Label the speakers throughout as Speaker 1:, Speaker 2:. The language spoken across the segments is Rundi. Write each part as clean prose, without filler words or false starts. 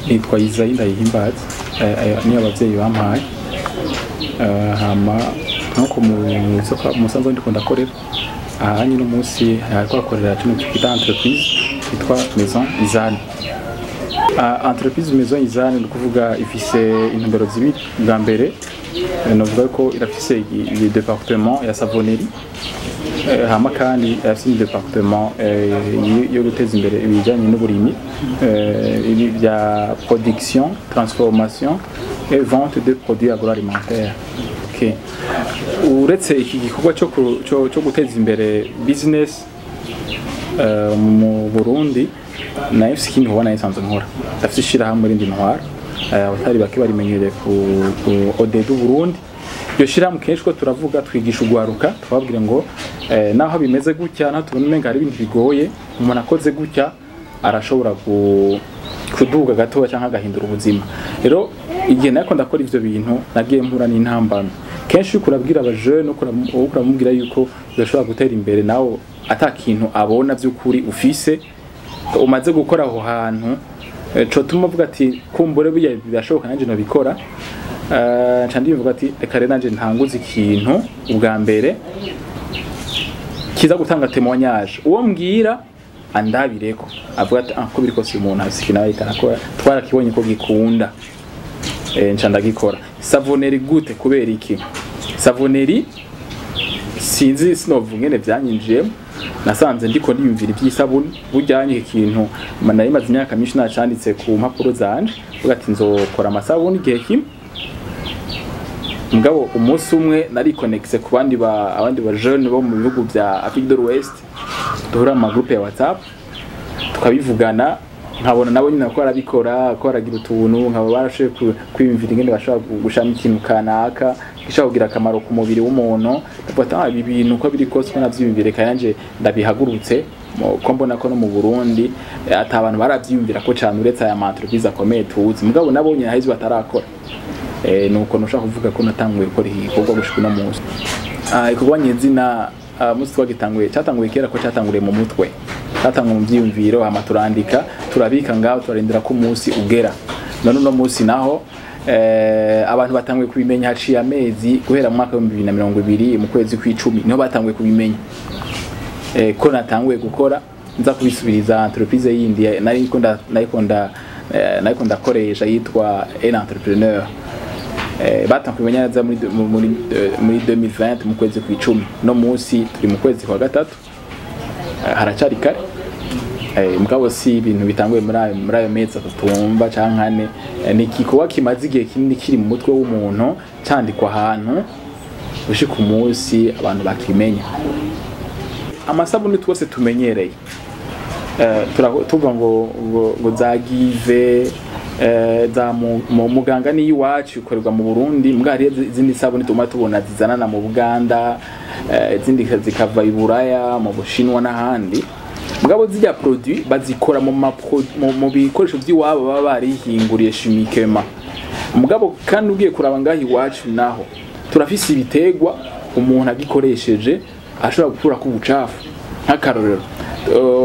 Speaker 1: Nitwa Isaie Ndayihimbaza, niyo abavyeyi bampaye. Hama nkuko musanzwe ndiko ndakorera aha nyine, umunsi hariko hakorera kino twita entreprise yitwa Maison Izane. Entreprise Maison Izane ni ukuvuga ifise intumbero zibiri. Bwa mbere, novuga ko irafise département ya savonnerie, hama kandi irafise ni département yo guteza imbere ibijanye n'uburimyi, ibi bya production, transformation et vente de produits agroalimentaires. Okay. Uretse iki gikorwa cyo guteza imbere business mu Burundi, nayo mfise ikindi nkora, nayo nsanzwe nkora. Ndafise ishirahamwe rindi ntwara, abatari bake barimenyereye ku ODEDU Burundi. Iryo shirahamwe kenshi ko turavuga, twigisha ugwaruka, twababwira ngo naho bimeze gutya, naho tubona umenga hari ibintu bigoye, umuntu akoze gutya arashobora kuduga gatoya cyangwa agahindura ubuzima. Rero igihe nariko ndakora ivyo bintu, nagiye mpura n'intambamyi kenshi. Uriko urabwira abajene, uriko uramubwira yuko udashobora gutera imbere nawe ata kintu abona vy'ukuri ufise umaze gukora aho hantu, cotuma uvuga ati: "Kumbure burya birashoboka, nanje nobikora." Nca ndivuga ati: "Reka rero nanje ntanguze ikintu ubwa mbere kiza gutanga témoignage, uwo mbwira andabireko avuga ati: 'Ah, ko biri kose uyu muntu afise ikintu ariko arakora, twarakibonye ko gikunda.'" Nca ndagikora. Savonnerie gute? Kubera iki savonnerie? Sinzi, sinovuga ingene vyanyinjiyemo. Nasanze ndiko niyumvira ivy'isabuni. Burya iki kintu nari maze imyaka myinshi nacanditse ku mpapuro zanje, vuga ati nzokora amasabuni igihe kimwe. Mugabo umunsi umwe narikonekise ku bandi ba abandi ba jeune bo mu bihugu vya Afrique de l'Ouest, duhura mu magroupe ya WhatsApp, tukabivugana, nkabona nabo nyine ko arabikora, ko aragira utuntu, nkaba barashoboye kwiyumvira ingene bashobora gushiramo ikintu kanaka gishobora kugira akamaro ku mubiri w'umuntu. Ndavuga ati: "Ah, ibi bintu uko biri kose, ko navyiyumvira, reka yanje ndabihagurutse." Ko mbona ko no mu Burundi ata abantu baravyiyumvira ko cane, uretse aya ma entreprise akomeye tuzi, mugabo nabo nyene hari ivyo batarakora. Nuko nushaka kuvuga ko natanguye gukora iki gikorwa gushika uno munsi. Igikorwa nyezina, munsi twagitanguye, cyatanguye kera, ko cyatanguriye mu mutwe, cyatanguye mu byiyumviro, hama turandika, turabika ngaho, turarindira ko umunsi ugera. None uno munsi naho abantu batanguye kubimenya haciye amezi, guhera mu mwaka wa 2020 mu kwezi kw'icumi niho batanguye kubimenya ko natanguye gukora. Nza kubisubiriza entreprise yindi nariko ndakoresha yitwa Un Entrepreneur. Batanguye kubimenya neza muri 2020 mu kwezi kw'icumi. No munsi turi mu kwezi kwa gatatu, haracari kare. Mugabo si ibintu bitanguye muri ayo mezi 3 wumva canke 4. Ni igikorwa kimaze igihe kinini kiri mu mutwe w'umuntu, candikwa ahantu, gushika umunsi abantu bakimenya. Amasabuni twose tumenyereye, tuvuga ngo za Give, za muganga niyo iwacu ikorerwa mu Burundi, mbwa hariyo izindi sabuni tuma tubona zizanana mu Buganda, izindi zikava i Buraya, mu Bushinwa n'ahandi. Mugabo zirya produit bazikora mu bikoresho by'iwabo baba barihinguriye chimiquement. Mugabo kandi ugiye kuraba ngaho iwacu naho turafise ibitegwa umuntu agikoresheje ashobora gukurako ubucafu. Nk'akarorero,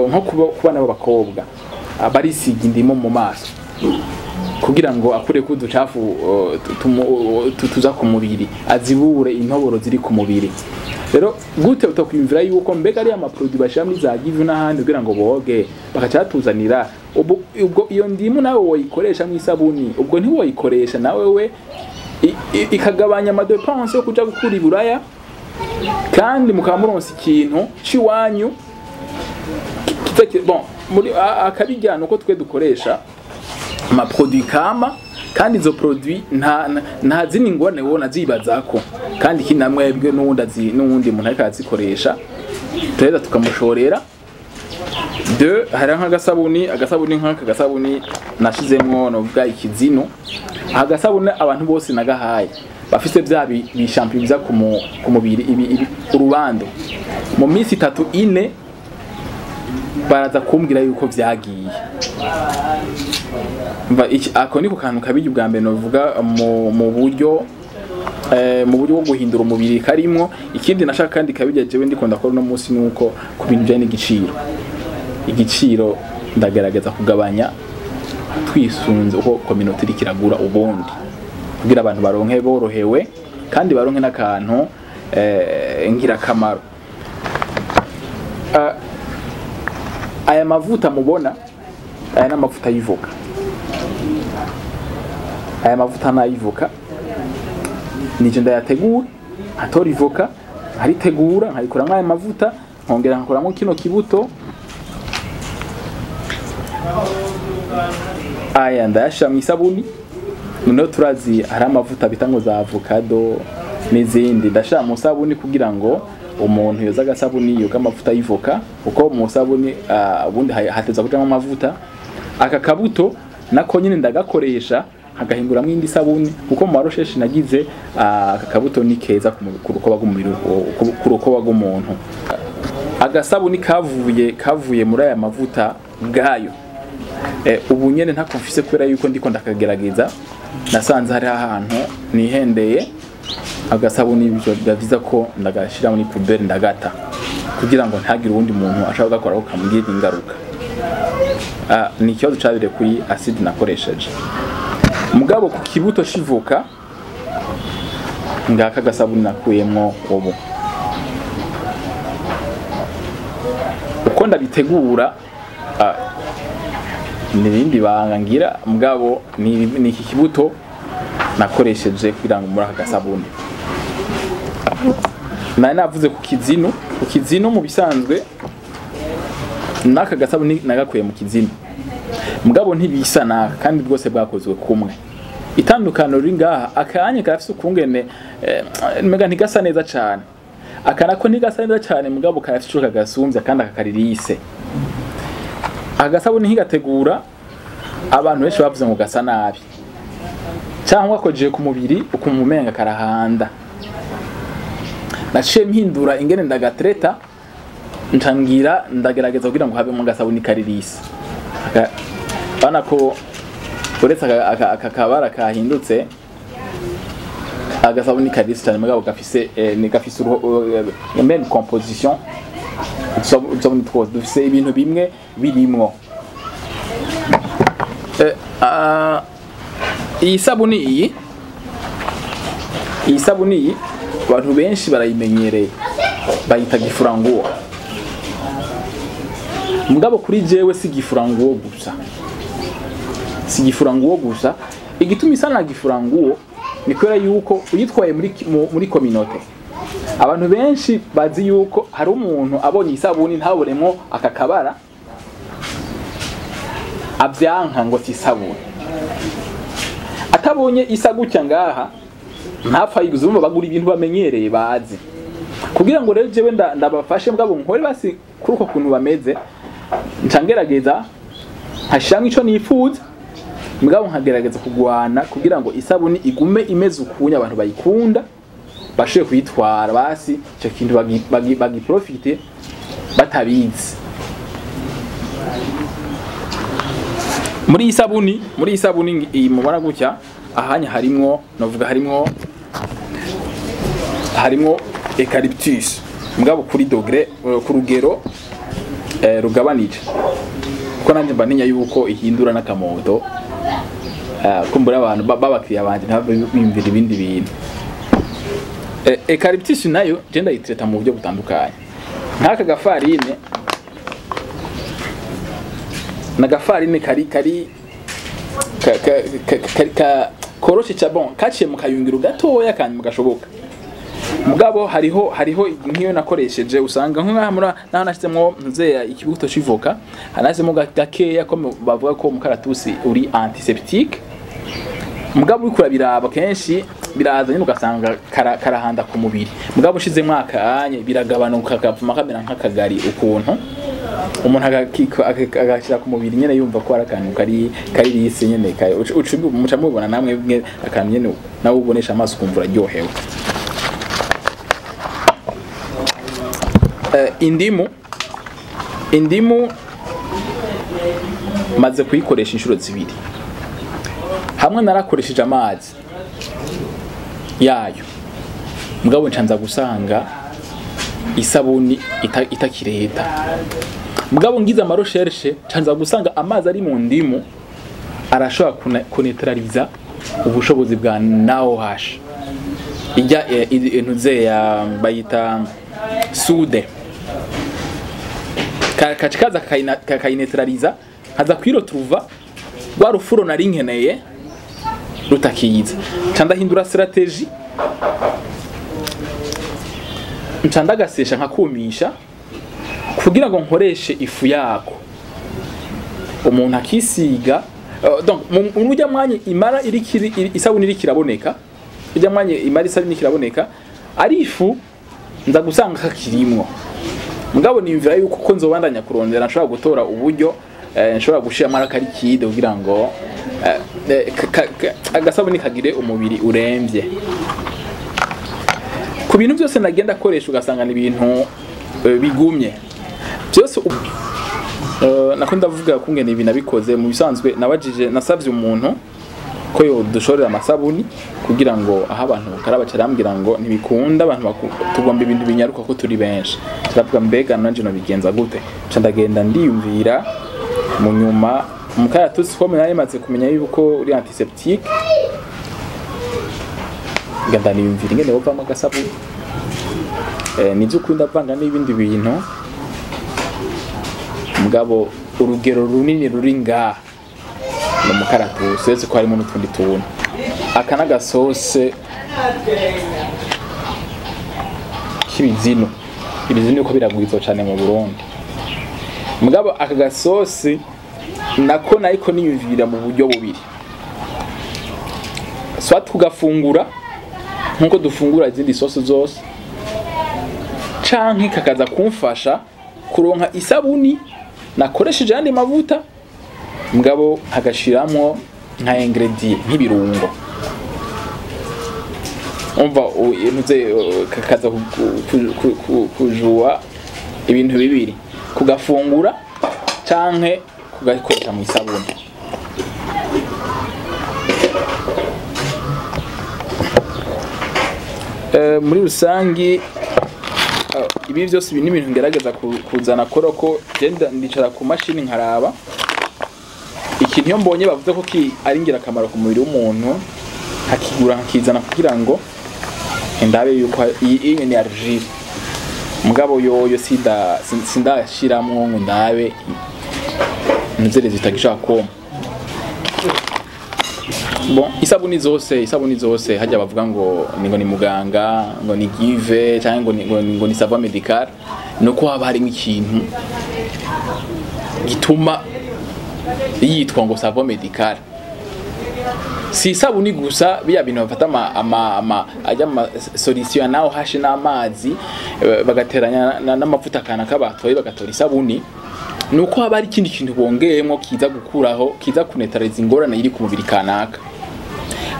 Speaker 1: nko ku bana b'abakobwa barisiga indimu mu maso kugira ngo akureko uducafu tuza ku mubiri, azibure intoboro ziri ku mubiri. Rero gute utakwiyumvira yuko mbega ariya maproduit bashira muri za Give n'ahandi kugira ngo boge, bakaca batuzanira ubwo iyo ndimu nawe woyikoresha mu isabuni, ubwo ntiwoyikoresha nawe we ikagabanya amadépenses yo kuja gukura iburaya, kandi mukaba muronse ikintu c'iwanyu bon muri akabijyana uko twe dukoresha ama produit kama. Kandi izo produit nta zindi ngorane wona zibazako. Kandi ikindi, namwebwe n'uwundi n'uwundi muntu ariko arazikoresha, turaheza tukamushorera. De hari nk'agasabuni, agasabuni nk'aka gasabuni nashizemwo novuga ikizino. Agasabuni abantu bose nagahaye bafise bya bishampoo biza ku mubiri, ibi urubando, mu minsi 3 4 baraza kumbwira yuko vyagiye. Mva iki, ako niko kantu kabiri ubwa mbere novuga mu buryo bwo guhindura umubiri karimwo. Ikindi nashaka kandi kabirya jewe ndiko ndakora no munsi, nuko ku bintu bijanye n'igiciro, igiciro ndagerageza kugabanya. twisunze uko community iriko iragura ubundi, kugira abantu baronke borohewe kandi baronke n'akantu ngirakamaro. Aya mavuta mubona, aya n'amavuta y'ivoka. Aya mavuta n'ayivoka nije ndayategura, nkatora ivoka nkaritegura, nkayikuramwo aya mavuta, nkongera nkakuramwo kino kibuto. Aya ndayashira mu isabuni. Noneho turazi hari amavuta bita ngo za avocado n'izindi, ndashira mu sabuni kugira ngo umuntu yoza agasabuni yoga amavuta y'ivoka, kuko mu sabuni ubundi hateza kujamwo amavuta. Aka kabuto nako nyine ndagakoresha nkagahinguramwo indi sabuni, kuko mu marosheshi nagize aka kabuto ni keza ku rukoba rw'umubiri, ku rukoba rw'umuntu. Agasabuni kavuye muri aya mavuta bwayo. Ubu nyene ntako mfise kubera yuko ndiko ndakagerageza, nasanze hari ahantu nihendeye agasabuni, ibyo byaviza ko ndagashira muri poubelle ndagata, kugira ngo ntagire uwundi muntu ashaka gukora ko kamugirira ingaruka. Ni ikibazo cabire kuri acide nakoresheje. Mugabo ku kibuto civoka ngaka gasabuni nakuyemwo ubu. Uko ndabitegura nirindi banga ngira, mugabo ni iki kibuto nakoresheje kugira ngo muri aka gasabuni. Nari navuze ku kizinu, ku kizinu mu bisanzwe naka gasabuni nagakuye mu kizinu, mugabo ntibisa naka kandi bwose bwakozwe kumwe. Itandukano riri ngaha, akanya karafise ukungene mega ntigasa neza cane, akanako ntigasa neza cane, mugabo karafise ico kagasumvya kandi akakaririse. Agasabuni ntigategura, abantu benshi bavuze ngo gasa nabi, cyangwa akojeje ku mubiri ukumumenga karahanda. Naciye mpindura ingene ndagatreta, ncangira ndagerageza kugira ngo habe mu gasabuni karirisi. Bana ko uretse aka kabara kahindutse, agasabuni karirisi cyane, mugabo gafise ni gafise même composition. Usabuni twose dufise ibintu bimwe birimwo. Iyi sabuni iyi abantu benshi barayimenyereye, bayita gifuranguo. Mugabo kuri jewe si gifuranguo gusa, si gifuranguo gusa. Igituma isa na gifuranguo ni kubera yuko uyitwaye muri communauté, abantu benshi bazi yuko hari umuntu abonye isabuni ntaboremo aka kabara avyanka ngo si isabuni, atabonye isa gutya ngaha ntapfa yiguze. Urumva bagura ibintu bamenyereye bazi. Kugira ngo rero jewe ndabafashe mugabo nkore basi kuri uko kuntu bameze, nca ngerageza nkashiramwo ico nifuza, mugabo nkagerageza kugwana kugira ngo isabuni igume imeze ukunya abantu bayikunda bashobore kuyitwara, basi ico kintu bagiprofite batabizi. Muri iyi sabuni iyi mubona gutya, ahanya harimwo, novuga harimwo eucalyptus, mugabo kuri degré, ku rugero rugabanije, kuko nanje mba ntinya yuko ihindura n'akamoto, kumbura abantu babakiriya banje ntibimvira ibindi bintu. Eucalyptus nayo je ndayitreta mu buryo butandukanye. Nk'aka gafarine na gafarine kari ka koroshe cha bon kaciye mu kayungiro gatoya kandi mugashoboka. Mugabo hariho nkiyo nakoresheje usanga nkaha muri naho nashizemwo nzeya ikibuto civoka, hanazemo gakeya ko bavuga ko umukaratusi uri antiseptique. Mugabo uriko urabiraba kenshi biraza nyine ugasanga karahanda ku mubiri, mugabo ushizemwo akanye biragabanuka kavuma kamera nk'akagari ukuntu umuntu agashira ku mubiri nyene yumva ko ari akantu kari lise nyene, muca mubibona namwe akantu nyene nawe ubonesha amaso ukumva uraryohewe. Indimu maze kuyikoresha inshuro zibiri. Hamwe narakoresheje amazi yayo, mugabo ncanza gusanga isabuni itakireta. Mugabo ngize amarochershe ncanza gusanga amazi ari mu ndimu Arashobora kuneutraliza ubushobozi bwa NaOH, ijya intuze ya bayita soude, kacikaza kakayineutraliza, nkaza kwiretrouva rwa rufuro nari nkeneye rutakiza. Nca ndahindura stratégie, nca ndagasesha nkakumisha kugira ngo nkoreshe ifu yako umuntu akisiga. Donc mu ujya mwanya imara iri isabuni iri kiraboneka, ujya mwanya imara isabuni kiraboneka ari ifu, nza gusanga kakirimwo. Mugabo nimvira yuko ko nzobandanya kurondera nshobora gutora uburyo nshobora gushira amara liquide kugira ngo agasabuni kagire umubiri uremvye. Ku bintu byose nagenda akoresha ugasanga ni ibintu bigumye byose. Nako ndavuga kungene ibi nabikoze mu bisanzwe, nabajije, nasavye umuntu ko yo dushorera amasabuni kugira ngo aho abantu bakaraba, carambwira ngo ntibikunda, abantu tugomba ibintu binyaruka ko turi benshi. Turavuga mbega nanje no bigenza gute? Nca ndagenda ndiyumvira, mu nyuma umukaratusi ko nari maze kumenya yuko uri antiseptique, ngenda niyumvira ingene wovamwo agasabuni. Nivyo ndavanga n'ibindi bintu, mugabo urugero runini ruri ngaha ni umukaratusi, uretse ko harimo n'utundi tuntu. Aka n'agasose k'ibizinu. Ibizinu uko biragwizwa cane mu Burundi, mugabo aka gasosi nako nariko niyumvira mu buryo bubiri: soit tugafungura nkuko dufungura izindi sosi zose, canke kakaza kumfasha kuronka isabuni nakoresheje andi mavuta, mugabo hagashiramwo nka ingredient nk'ibirungo. Umva, ntuze kakaza kujua ibintu bibiri: kugafungura canke kugakoresha mu isabuni. Muri rusangi ibi byose ibi ni ibintu ngerageza kuzana koroko genda ndicara ku mashini nkaraba ikintu. Iyo mbonye bavuze ko ki ari ingirakamaro ku mubiri w'umuntu, nkakigura nkakizana kugira ngo ndabe yuko iyi ni argile. Mugabo yoyo sinda sindashiramwo ngo ndabe nzere zitagishaka koma. Bon, isabuni zose hajya bavuga ngo ni muganga, ngo ni give, cyangwa ngo ni savon médical, nuko haba harimo ikintu gituma yitwa ngo savon médical. Si isabuni gusa, biya bintu bafata ama ajya ama solution naho hashi n'amazi, bagateranya n'amavuta kana kabatoye bagatora isabuni, nuko haba hari ikindi kintu bongeyemo kiza gukuraho, kiza kuneutraliza ingorane iri ku mubiri kanaka.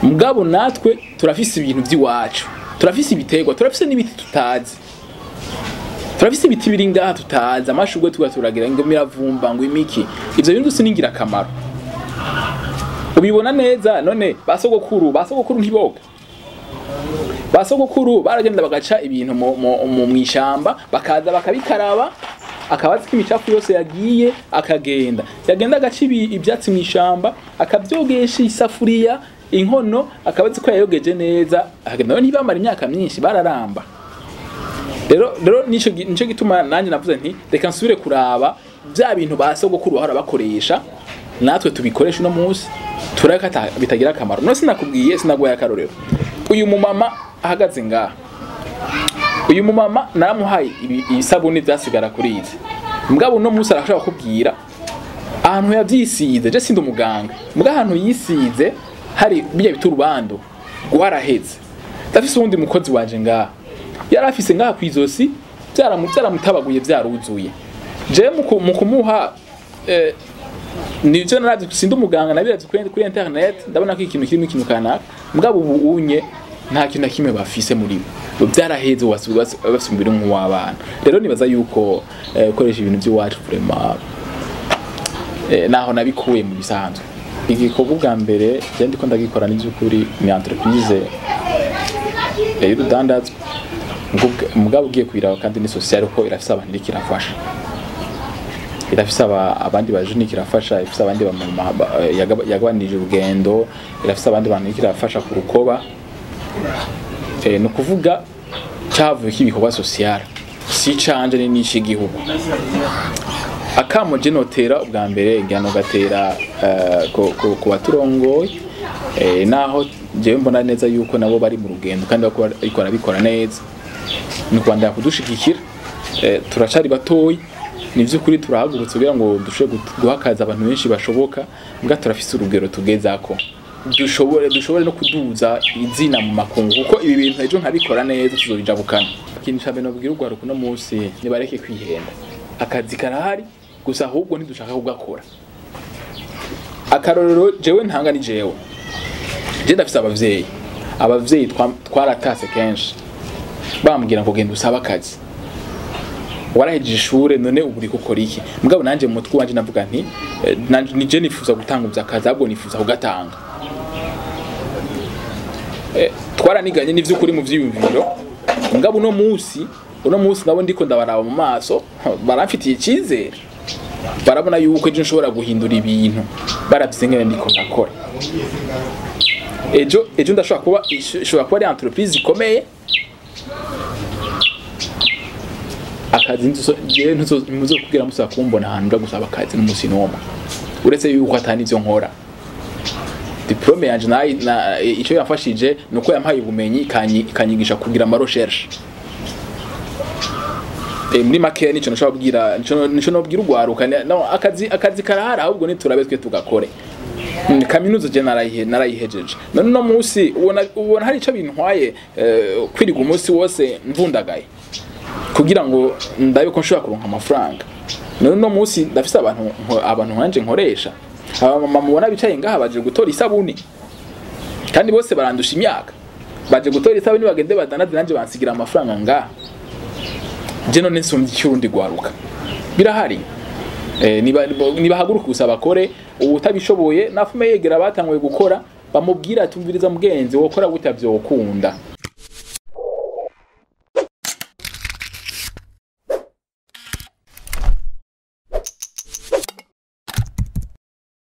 Speaker 1: Mugabo natwe turafise ibintu by'iwacu, turafise ibiterwa, turafise n'ibiti tutazi, turafise ibiti biri ngaha tutazi, amashurwe tuba turagira ngo miravumba, ngo imiki. Ivyo bintu byose ni ingirakamaro, ubibona neza. None basogokuru ntiboga? Basogokuru baragenda bagaca ibintu mu mwishamba, bakaza bakabikaraba, akabazi k'imicafu yose yagiye. Akagenda, yagenda agaca ibyatsi mw'ishamba, akabyogesha isafuriya, inkono, akabazi ko yayogeje neza, akagenda. None ntibamara imyaka myinshi? Bararamba. Rero nico gituma nanjye navuze nti reka nsubire kuraba bya bintu ba sogokuru bahora bakoresha, natwe tubikoresha uno munsi, tureka bitagira akamaro. None sinakubwiye, sinaguhaye akarorero? Uyu mumama ahagaze ngaha, uyu mumama naramuhaye isabuni vyasigara kuri izi, mugabo uno munsi arashobora kukubwira ahantu yavyisize. Je sindi umuganga, mugabo ahantu yisize hari bijya bita urubando rwaraheze. Ndafise uwundi mukozi wanje ngaha, yari afise ngaha kw'izosi vyaramutabaguye, vyaruzuye. Je mu kumuha nivyo naravye, sindi umuganga, nabiravye kuri internet, ndabona ko ikintu kirimo ikintu kanaka. Mugabo ubu unye nta kintu na kimwe bafise muri bo, byaraheze, bafise umubiri nk'uw'abana. Rero nibaza yuko gukoresha ibintu by'iwacu vraiment, naho nabikuye mu bisanzwe. Igikorwa ubwa mbere je ndiko ndagikora n'ivy'ukuri ni entreprise y'urudandazwa, mugabo ugiye kubiraba kandi ni social, kuko irafise abantu iriko irafasha. Irafise abandi bajeni kirafasha, ifise abandi bamama yagabanije urugendo, irafise abandi bantu kirafasha ku rukoba. No kuvuga cyavuye k'ibikorwa social si canje ni n'ic'igihugu. Akamo je notera ubwa mbere igihano gatera ku baturongoye, naho jewe mbona neza yuko nabo bari mu rugendo kandi bariko barabikora neza, ni ukubandanya kudushigikira. Turacari batoyi, ni vy'ukuri turahagurutse kugira ngo dushobore guhakaza abantu benshi bashoboka, mbwa turafise urugero tugezako dushobore no kuduza izina mu makungu, kuko ibi bintu ejo nkabikora neza tuzobijabukana. Ikintu ca mbere nobwira urwaruka uno munsi, nibareke kwihenda, akazi karahari gusa ahubwo ntidushaka kugakora. Akarorero jewe ntanga ni jewe, je ndafise abavyeyi twaratase kenshi bambwira ngo genda usabe akazi, warahejeje ishure none ubu uriko ukora iki? Mugabo nanje mu mutwe wanje navuga nti nije nifuza gutanga akazi, ahubwo nifuza kugatanga. Twaraniganye n'ivy'ukuri mu vyiyumviro, mugabo uno munsi nabo ndiko ndabaraba mu maso baramfitiye icizere, barabona yuko ejo nshobora guhindura ibintu, baravye ngene ndiko ndakora. Ejo ndashobora kuba ishobora kuba ari entreprise ikomeye, akazi ntuzokubwira musaba kumbona ahantu nja gusaba akazi n'umusi n'umwe, uretse yuko atani ivyo nkora. Diplome yanje ico yamfashije nuko yampaye ubumenyi ikanyigisha kugira ama recherche. Muri make nico nashobora kubwira, nico nobwira urwaruka, no akazi karahari ahubwo niturabe twe tugakore. Kaminuza je narayihejeje, none no munsi ubona hari ico bintwaye kwiriga umunsi wose mvundagaye kugira ngo ndabe ko nshobora kuronka amafaranga. None no munsi ndafise abantu nkanje nkoresha, abamama mubona bicaye ngaha baje gutora isabuni kandi bose barandusha imyaka, baje gutora isabuni bagende badanaze nanje bansigira amafaranga ngaha. Je none nsumvye ikirundi gwaruka birahari. Nibahaguruka gusa bakore, ubutabishoboye nafume yegera batanguye gukora bamubwira atumviriza mugenzi wokora gutavyokunda.